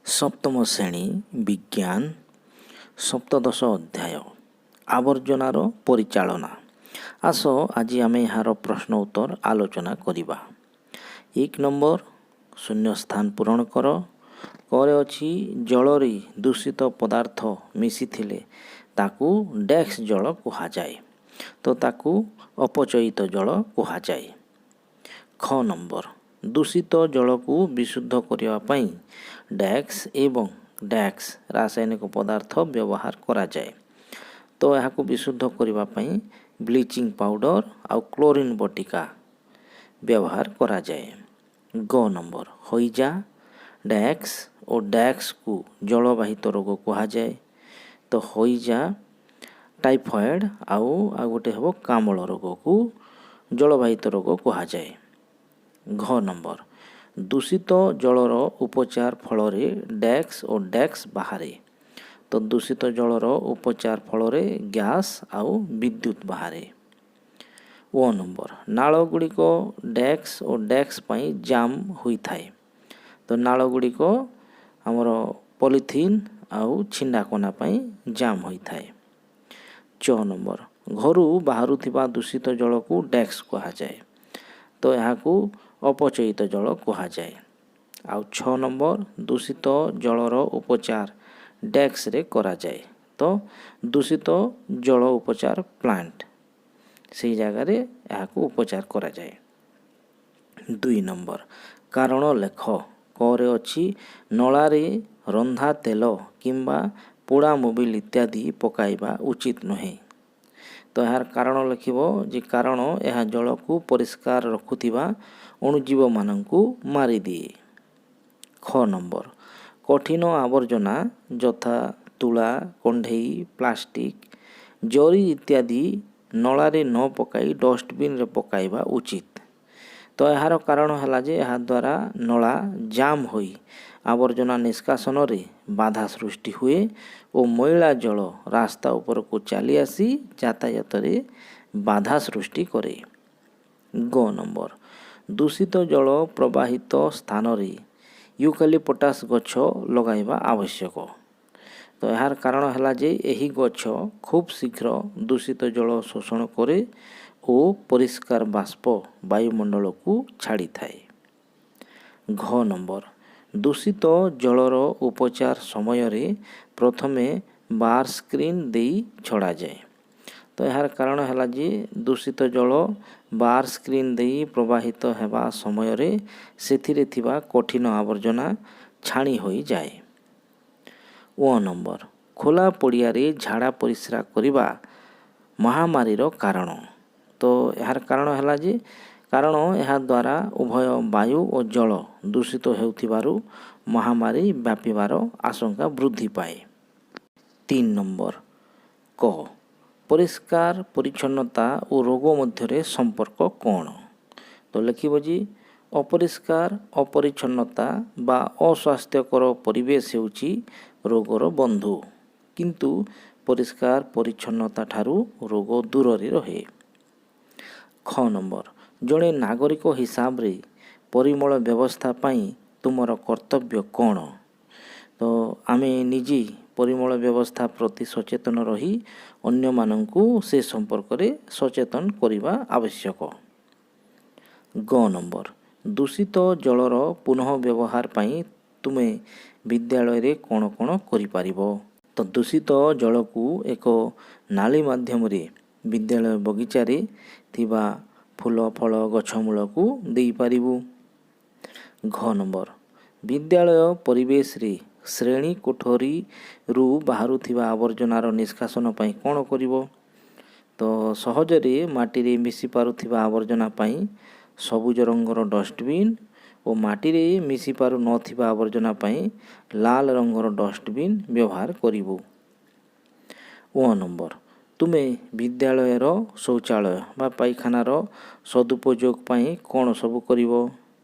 ସପ୍ତମ ଶ୍ରେଣୀ ବିଜ୍ଞାନ, ସପ୍ତଦଶ ଅଧ୍ୟାୟ, ଆବର୍ଜନାର ପରିଚାଳନା। ଆସ, ଆଜି ଆମେ ଏହାର ପ୍ରଶ୍ନ ଉତ୍ତର ଆଲୋଚନା କରିବା। 1 ନମ୍ବର, ଶୂନ୍ୟ ସ୍ଥାନ ପୂରଣ କର। କରେ ଅଛି, ଜଳରେ ଦୂଷିତ ପଦାର୍ଥ ମିଶିଥିଲେ ତାକୁ ଡ୍ୟାସ୍ ଜଳ କୁହାଯାଏ। ତ ତାକୁ ଅପଚୟିତ ଜଳ କୁହାଯାଏ। ଖ ନମ୍ବର, ଦୂଷିତ ଜଳକୁ ବିଶୁଦ୍ଧ କରିବା ପାଇଁ ଡ୍ୟାସ୍ ଏବଂ ଡ୍ୟାସ୍ ରାସାୟନିକ ପଦାର୍ଥ ବ୍ୟବହାର କରାଯାଏ। ତ ଏହାକୁ ବିଶୁଦ୍ଧ କରିବା ପାଇଁ ବ୍ଲିଚିଂ ପାଉଡ଼ର ଆଉ କ୍ଲୋରିନ୍ ବଟିକା ବ୍ୟବହାର କରାଯାଏ। ଗ ନମ୍ବର, ହଇଜା ଡ୍ୟାସ୍ ଓ ଡ୍ୟାସ୍କୁ ଜଳବାହିତ ରୋଗ କୁହାଯାଏ। ତ ହଇଜା, ଟାଇଫଏଡ଼୍ ଆଉ ଆଉ ଗୋଟେ ହେବ କାମଳ ରୋଗକୁ ଜଳବାହିତ ରୋଗ କୁହାଯାଏ। ଘ ନମ୍ବର, ଦୂଷିତ ଜଳର ଉପଚାର ଫଳରେ ଡ୍ୟାସ୍ ଓ ଡ୍ୟାସ୍ ବାହାରେ। ତ ଦୂଷିତ ଜଳର ଉପଚାର ଫଳରେ ଗ୍ୟାସ୍ ଆଉ ବିଦ୍ୟୁତ ବାହାରେ। ଓ ନମ୍ବର, ନାଳ ଗୁଡ଼ିକ ଡ୍ୟାସ୍ ଓ ଡ୍ୟାସ୍ ପାଇଁ ଜାମ୍ ହୋଇଥାଏ। ତ ନାଳ ଗୁଡ଼ିକ ଆମର ପଲିଥିନ୍ ଆଉ ଛିଣ୍ଡାକନା ପାଇଁ ଜାମ୍ ହୋଇଥାଏ। ଚ ନମ୍ବର, ଘରୁ ବାହାରୁଥିବା ଦୂଷିତ ଜଳକୁ ଡ୍ୟାସ୍ କୁହାଯାଏ। ତ ଏହାକୁ ଅପଚୟିତ ଜଳ କୁହାଯାଏ। ଆଉ 6 ନମ୍ବର, ଦୂଷିତ ଜଳର ଉପଚାର ଡ୍ୟାସ୍ରେ କରାଯାଏ। ତ ଦୂଷିତ ଜଳ ଉପଚାର ପ୍ଲାଣ୍ଟ, ସେଇ ଜାଗାରେ ଏହାକୁ ଉପଚାର କରାଯାଏ। 2 ନମ୍ବର, କାରଣ ଲେଖ। କରେ ଅଛି, ନଳାରେ ରନ୍ଧା ତେଲ କିମ୍ବା ପୋଡ଼ା ମୋବିଲ ଇତ୍ୟାଦି ପକାଇବା ଉଚିତ ନୁହେଁ। ତ ଏହାର କାରଣ ଲେଖିବ ଯେ କାରଣ ଏହା ଜଳକୁ ପରିଷ୍କାର ରଖୁଥିବା ଅଣୁଜୀବମାନଙ୍କୁ ମାରିଦିଏ। ଖ ନମ୍ବର, କଠିନ ଆବର୍ଜନା ଯଥା ତୁଳା, କଣ୍ଢେଇ, ପ୍ଲାଷ୍ଟିକ୍, ଜରି ଇତ୍ୟାଦି ନଳାରେ ନ ପକାଇ ଡଷ୍ଟବିନ୍ରେ ପକାଇବା ଉଚିତ। ତ ଏହାର କାରଣ ହେଲା ଯେ ଏହାଦ୍ୱାରା ନଳା ଜାମ୍ ହୋଇ ଆବର୍ଜନା ନିଷ୍କାସନରେ ବାଧା ସୃଷ୍ଟି ହୁଏ ଓ ମଇଳା ଜଳ ରାସ୍ତା ଉପରକୁ ଚାଲି ଆସି ଯାତାୟାତରେ ବାଧା ସୃଷ୍ଟି କରେ। ଗ ନମ୍ବର, ଦୂଷିତ ଜଳ ପ୍ରବାହିତ ସ୍ଥାନରେ ୟୁକାଲିପଟାସ୍ ଗଛ ଲଗାଇବା ଆବଶ୍ୟକ। ତ ଏହାର କାରଣ ହେଲା ଯେ ଏହି ଗଛ ଖୁବ୍ ଶୀଘ୍ର ଦୂଷିତ ଜଳ ଶୋଷଣ କରେ ଓ ପରିଷ୍କାର ବାଷ୍ପ ବାୟୁମଣ୍ଡଳକୁ ଛାଡ଼ିଥାଏ। ଘ ନମ୍ବର, ଦୂଷିତ ଜଳର ଉପଚାର ସମୟରେ ପ୍ରଥମେ ବାର ସ୍କ୍ରିନ୍ ଦେଇ ଛଡ଼ାଯାଏ। ତ ଏହାର କାରଣ ହେଲା ଯେ ଦୂଷିତ ଜଳ ବାର ସ୍କ୍ରିନ୍ ଦେଇ ପ୍ରବାହିତ ହେବା ସମୟରେ ସେଥିରେ ଥିବା କଠିନ ଆବର୍ଜନା ଛାଣି ହୋଇଯାଏ। ଓ ନମ୍ବର, ଖୋଲା ପଡ଼ିଆରେ ଝାଡ଼ା ପରିସ୍ରା କରିବା ମହାମାରୀର କାରଣ। ତ ଏହାର କାରଣ ହେଲା ଯେ କାରଣ ଏହାଦ୍ୱାରା ଉଭୟ ବାୟୁ ଓ ଜଳ ଦୂଷିତ ହେଉଥିବାରୁ ମହାମାରୀ ବ୍ୟାପିବାର ଆଶଙ୍କା ବୃଦ୍ଧି ପାଏ। 3 ନମ୍ବର, କ, ପରିଷ୍କାର ପରିଚ୍ଛନ୍ନତା ଓ ରୋଗ ମଧ୍ୟରେ ସମ୍ପର୍କ କ'ଣ? ତ ଲେଖିବ ଯେ ଅପରିଷ୍କାର, ଅପରିଚ୍ଛନ୍ନତା ବା ଅସ୍ୱାସ୍ଥ୍ୟକର ପରିବେଶ ହେଉଛି ରୋଗର ବନ୍ଧୁ, କିନ୍ତୁ ପରିଷ୍କାର ପରିଚ୍ଛନ୍ନତା ଠାରୁ ରୋଗ ଦୂରରେ ରହେ। ଖ ନମ୍ବର, ଜଣେ ନାଗରିକ ହିସାବରେ ପରିମଳ ବ୍ୟବସ୍ଥା ପାଇଁ ତୁମର କର୍ତ୍ତବ୍ୟ କ'ଣ? ତ ଆମେ ନିଜେ ପରିମଳ ବ୍ୟବସ୍ଥା ପ୍ରତି ସଚେତନ ରହି ଅନ୍ୟମାନଙ୍କୁ ସେ ସମ୍ପର୍କରେ ସଚେତନ କରିବା ଆବଶ୍ୟକ। ଗ ନମ୍ବର, ଦୂଷିତ ଜଳର ପୁନଃ ବ୍ୟବହାର ପାଇଁ ତୁମେ ବିଦ୍ୟାଳୟରେ କ'ଣ କ'ଣ କରିପାରିବ? ତ ଦୂଷିତ ଜଳକୁ ଏକ ନାଳି ମାଧ୍ୟମରେ ବିଦ୍ୟାଳୟ ବଗିଚାରେ ଥିବା ଫୁଲ, ଫଳ ଗଛ ମୂଳକୁ ଦେଇପାରିବୁ। ଘ ନମ୍ବର, ବିଦ୍ୟାଳୟ ପରିବେଶରେ ଶ୍ରେଣୀ କୋଠରୀରୁ ବାହାରୁଥିବା ଆବର୍ଜନାର ନିଷ୍କାସନ ପାଇଁ କ'ଣ କରିବ? ତ ସହଜରେ ମାଟିରେ ମିଶି ପାରୁଥିବା ଆବର୍ଜନା ପାଇଁ ସବୁଜ ରଙ୍ଗର ଡଷ୍ଟବିନ୍ ଓ ମାଟିରେ ମିଶି ପାରୁନଥିବା ଆବର୍ଜନା ପାଇଁ ଲାଲ ରଙ୍ଗର ଡଷ୍ଟବିନ୍ ବ୍ୟବହାର କରିବୁ। ଓ ନମ୍ବର, ତୁମେ ବିଦ୍ୟାଳୟର ଶୌଚାଳୟ ବା ପାଇଖାନାର ସଦୁପଯୋଗ ପାଇଁ କ'ଣ ସବୁ କରିବ?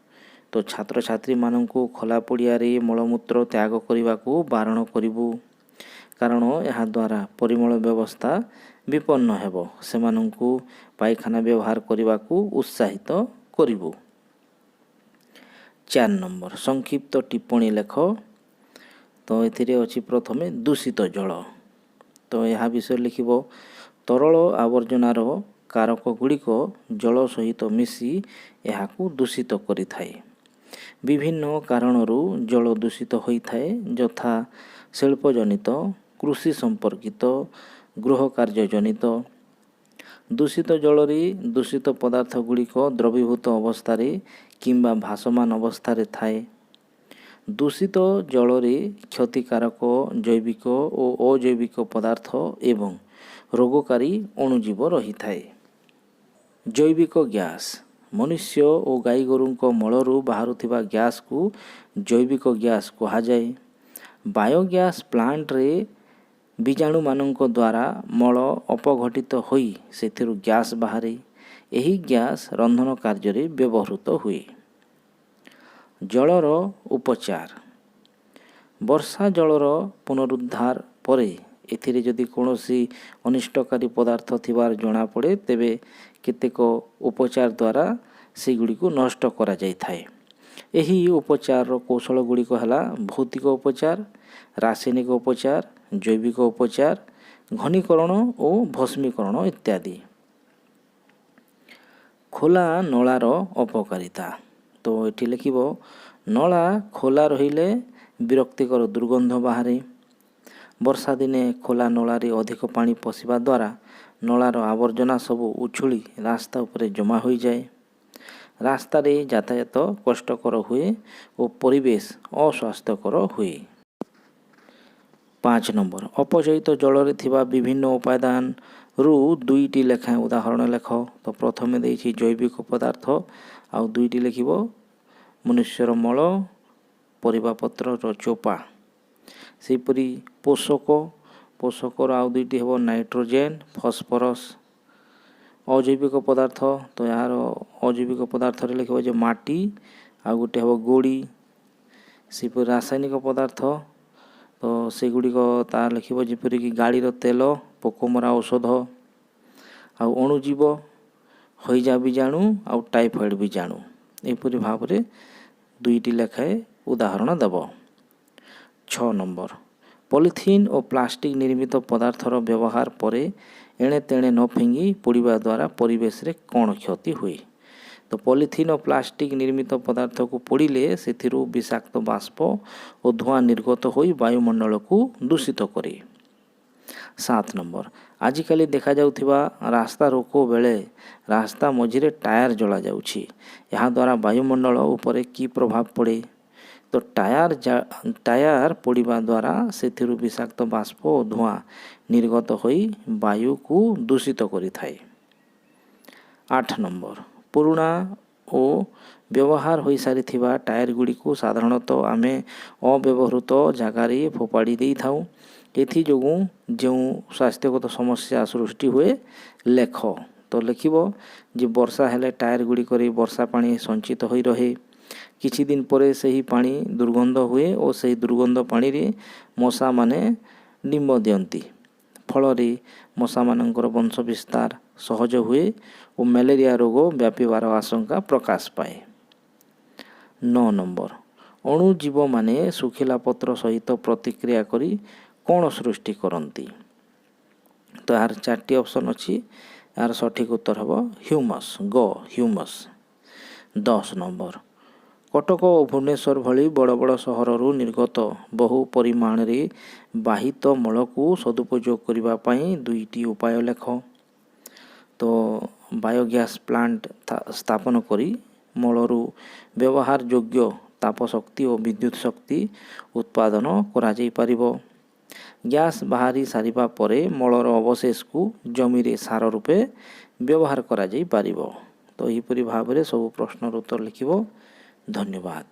ତ ଛାତ୍ରଛାତ୍ରୀମାନଙ୍କୁ ଖୋଲା ପଡ଼ିଆରେ ମଳମୂତ୍ର ତ୍ୟାଗ କରିବାକୁ ବାରଣ କରିବୁ, କାରଣ ଏହାଦ୍ୱାରା ପରିମଳ ବ୍ୟବସ୍ଥା ବିପନ୍ନ ହେବ। ସେମାନଙ୍କୁ ପାଇଖାନା ବ୍ୟବହାର କରିବାକୁ ଉତ୍ସାହିତ କରିବୁ। 4 ନମ୍ବର, ସଂକ୍ଷିପ୍ତ ଟିପ୍ପଣୀ ଲେଖ। ଏଥିରେ ଅଛି ପ୍ରଥମେ ଦୂଷିତ ଜଳ। ତ ଏହା ବିଷୟରେ ଲେଖିବ, ତରଳ ଆବର୍ଜନାର କାରକ ଗୁଡ଼ିକ ଜଳ ସହିତ ମିଶି ଏହାକୁ ଦୂଷିତ କରିଥାଏ। ବିଭିନ୍ନ କାରଣରୁ ଜଳ ଦୂଷିତ ହୋଇଥାଏ, ଯଥା ଶିଳ୍ପଜନିତ, କୃଷି ସମ୍ପର୍କିତ, ଗୃହ କାର୍ଯ୍ୟଜନିତ। ଦୂଷିତ ଜଳରେ ଦୂଷିତ ପଦାର୍ଥ ଗୁଡ଼ିକ ଦ୍ରବୀଭୂତ ଅବସ୍ଥାରେ କିମ୍ବା ଭାସମାନ ଅବସ୍ଥାରେ ଥାଏ। ଦୂଷିତ ଜଳରେ କ୍ଷତିକାରକ ଜୈବିକ ଓ ଅଜୈବିକ ପଦାର୍ଥ ଏବଂ ରୋଗକାରୀ ଅଣୁଜୀବ ରହିଥାଏ। ଜୈବିକ ଗ୍ୟାସ୍, ମନୁଷ୍ୟ ଓ ଗାଈଗୋରୁଙ୍କ ମଳରୁ ବାହାରୁଥିବା ଗ୍ୟାସ୍କୁ ଜୈବିକ ଗ୍ୟାସ୍ କୁହାଯାଏ। ବାୟୋଗ୍ୟାସ୍ ପ୍ଲାଣ୍ଟରେ ବୀଜାଣୁମାନଙ୍କ ଦ୍ୱାରା ମଳ ଅପଘଟିତ ହୋଇ ସେଥିରୁ ଗ୍ୟାସ୍ ବାହାରେ। ଏହି ଗ୍ୟାସ୍ ରନ୍ଧନ କାର୍ଯ୍ୟରେ ବ୍ୟବହୃତ ହୁଏ। ଜଳର ଉପଚାର, ବର୍ଷା ଜଳର ପୁନରୁଦ୍ଧାର ପରେ ଏଥିରେ ଯଦି କୌଣସି ଅନିଷ୍ଟକାରୀ ପଦାର୍ଥ ଥିବାର ଜଣାପଡ଼େ, ତେବେ କେତେକ ଉପଚାର ଦ୍ୱାରା ସେଗୁଡ଼ିକୁ ନଷ୍ଟ କରାଯାଇଥାଏ। ଏହି ଉପଚାରର କୌଶଳ ଗୁଡ଼ିକ ହେଲା ଭୌତିକ ଉପଚାର, ରାସାୟନିକ ଉପଚାର, ଜୈବିକ ଉପଚାର, ଘନୀକରଣ ଓ ଭସ୍ମୀକରଣ ଇତ୍ୟାଦି। ଖୋଲା ନଳାର ଅପକାରିତା। ତ ଏଠି ଲେଖିବ, ନଳା ଖୋଲା ରହିଲେ ବିରକ୍ତିକର ଦୁର୍ଗନ୍ଧ ବାହାରେ। ବର୍ଷା ଦିନେ ଖୋଲା ନଳାରେ ଅଧିକ ପାଣି ପଶିବା ଦ୍ୱାରା ନଳାର ଆବର୍ଜନା ସବୁ ଉଛୁଳି ରାସ୍ତା ଉପରେ ଜମା ହୋଇଯାଏ। ରାସ୍ତାରେ ଯାତାୟାତ କଷ୍ଟକର ହୁଏ ଓ ପରିବେଶ ଅସ୍ୱାସ୍ଥ୍ୟକର ହୁଏ। 5 ନମ୍ବର, ଅପଚୟିତ ଜଳରେ ଥିବା ବିଭିନ୍ନ ଉପାଦାନରୁ ଦୁଇଟି ଲେଖାଏଁ ଉଦାହରଣ ଲେଖ। ତ ପ୍ରଥମେ ଦେଇଛି ଜୈବିକ ପଦାର୍ଥ, ଆଉ ଦୁଇଟି ଲେଖିବ, ମନୁଷ୍ୟର ମଳ, ପରିବା ପତ୍ରର ଚୋପା। ସେହିପରି ପୋଷକ, ପୋଷକର ଆଉ ଦୁଇଟି ହେବ ନାଇଟ୍ରୋଜେନ୍, ଫସ୍ଫରସ୍। ଅଜୈବିକ ପଦାର୍ଥ, ତ ଏହାର ଅଜୈବିକ ପଦାର୍ଥରେ ଲେଖିବ ଯେ ମାଟି, ଆଉ ଗୋଟେ ହେବ ଗୋଡ଼ି। ସେହିପରି ରାସାୟନିକ ପଦାର୍ଥ, ତ ସେଗୁଡ଼ିକ ତା ଲେଖିବ ଯେପରିକି ଗାଡ଼ିର ତେଲ, ପୋକମରା ଔଷଧ। ଆଉ ଅଣୁଜୀବ, ହଇଜା ବୀଜାଣୁ ଆଉ ଟାଇଫଏଡ଼୍ ବୀଜାଣୁ। ଏହିପରି ଭାବରେ ଦୁଇଟି ଲେଖାଏଁ ଉଦାହରଣ ଦେବ। 6 ନମ୍ବର, ପଲିଥିନ୍ ଓ ପ୍ଲାଷ୍ଟିକ୍ ନିର୍ମିତ ପଦାର୍ଥର ବ୍ୟବହାର ପରେ ଏଣେ ତେଣେ ନ ଫିଙ୍ଗି ପୋଡ଼ିବା ଦ୍ୱାରା ପରିବେଶରେ କ'ଣ କ୍ଷତି ହୁଏ? ତ ପଲିଥିନ୍ ଓ ପ୍ଲାଷ୍ଟିକ୍ ନିର୍ମିତ ପଦାର୍ଥକୁ ପୋଡ଼ିଲେ ସେଥିରୁ ବିଷାକ୍ତ ବାଷ୍ପ ଓ ଧୂଆଁ ନିର୍ଗତ ହୋଇ ବାୟୁମଣ୍ଡଳକୁ ଦୂଷିତ କରେ। 7 ନମ୍ବର, ଆଜିକାଲି ଦେଖାଯାଉଥିବା ରାସ୍ତା ରୋକ ବେଳେ ରାସ୍ତା ମଝିରେ ଟାୟାର ଜଳାଯାଉଛି, ଏହାଦ୍ୱାରା ବାୟୁମଣ୍ଡଳ ଉପରେ କି ପ୍ରଭାବ ପଡ଼େ? ତ ଟାୟାର ପୋଡ଼ିବା ଦ୍ୱାରା ସେଥିରୁ ବିଷାକ୍ତ ବାଷ୍ପ ଓ ଧୂଆଁ ନିର୍ଗତ ହୋଇ ବାୟୁକୁ ଦୂଷିତ କରିଥାଏ। 8 ନମ୍ବର, ପୁରୁଣା ଓ ବ୍ୟବହାର ହୋଇସାରିଥିବା ଟାୟାର ଗୁଡ଼ିକୁ ସାଧାରଣତଃ ଆମେ ଅବ୍ୟବହୃତ ଜାଗାରେ ଫୋପାଡ଼ି ଦେଇଥାଉ, ଏଥିଯୋଗୁଁ ଯେଉଁ ସ୍ୱାସ୍ଥ୍ୟଗତ ସମସ୍ୟା ସୃଷ୍ଟି ହୁଏ ଲେଖ। ତ ଲେଖିବ ଯେ ବର୍ଷା ହେଲେ ଟାୟାର ଗୁଡ଼ିକରେ ବର୍ଷା ପାଣି ସଞ୍ଚିତ ହୋଇ ରହେ। କିଛି ଦିନ ପରେ ସେହି ପାଣି ଦୁର୍ଗନ୍ଧ ହୁଏ ଓ ସେହି ଦୁର୍ଗନ୍ଧ ପାଣିରେ ମଶାମାନେ ଡିମ୍ବ ଦିଅନ୍ତି। ଫଳରେ ମଶାମାନଙ୍କର ବଂଶ ବିସ୍ତାର ସହଜ ହୁଏ ଓ ମ୍ୟାଲେରିଆ ରୋଗ ବ୍ୟାପିବାର ଆଶଙ୍କା ପ୍ରକାଶ ପାଏ। 9 ନମ୍ବର, ଅଣୁଜୀବମାନେ ଶୁଖିଲା ପତ୍ର ସହିତ ପ୍ରତିକ୍ରିୟା କରି କ'ଣ ସୃଷ୍ଟି କରନ୍ତି? ତ ଏହାର ଚାରିଟି ଅପସନ୍ ଅଛି, ଏହାର ସଠିକ୍ ଉତ୍ତର ହେବ ହ୍ୟୁମସ୍, ଗ ହ୍ୟୁମସ୍। 10 ନମ୍ବର, କଟକ ଓ ଭୁବନେଶ୍ୱର ଭଳି ବଡ଼ ବଡ଼ ସହରରୁ ନିର୍ଗତ ବହୁ ପରିମାଣରେ ବାହିତ ମଳକୁ ସଦୁପଯୋଗ କରିବା ପାଇଁ ଦୁଇଟି ଉପାୟ ଲେଖ। ତ ବାୟୋଗ୍ୟାସ୍ ପ୍ଲାଣ୍ଟ ସ୍ଥାପନ କରି ମଳରୁ ବ୍ୟବହାର ଯୋଗ୍ୟ ତାପ ଶକ୍ତି ଓ ବିଦ୍ୟୁତ ଶକ୍ତି ଉତ୍ପାଦନ କରାଯାଇପାରିବ। ଗ୍ୟାସ୍ ବାହାରି ସାରିବା ପରେ ମଳର ଅବଶେଷକୁ ଜମିରେ ସାର ରୂପେ ବ୍ୟବହାର କରାଯାଇପାରିବ। ତ ଏହିପରି ଭାବରେ ସବୁ ପ୍ରଶ୍ନର ଉତ୍ତର ଲେଖିବ। ଧନ୍ୟବାଦ।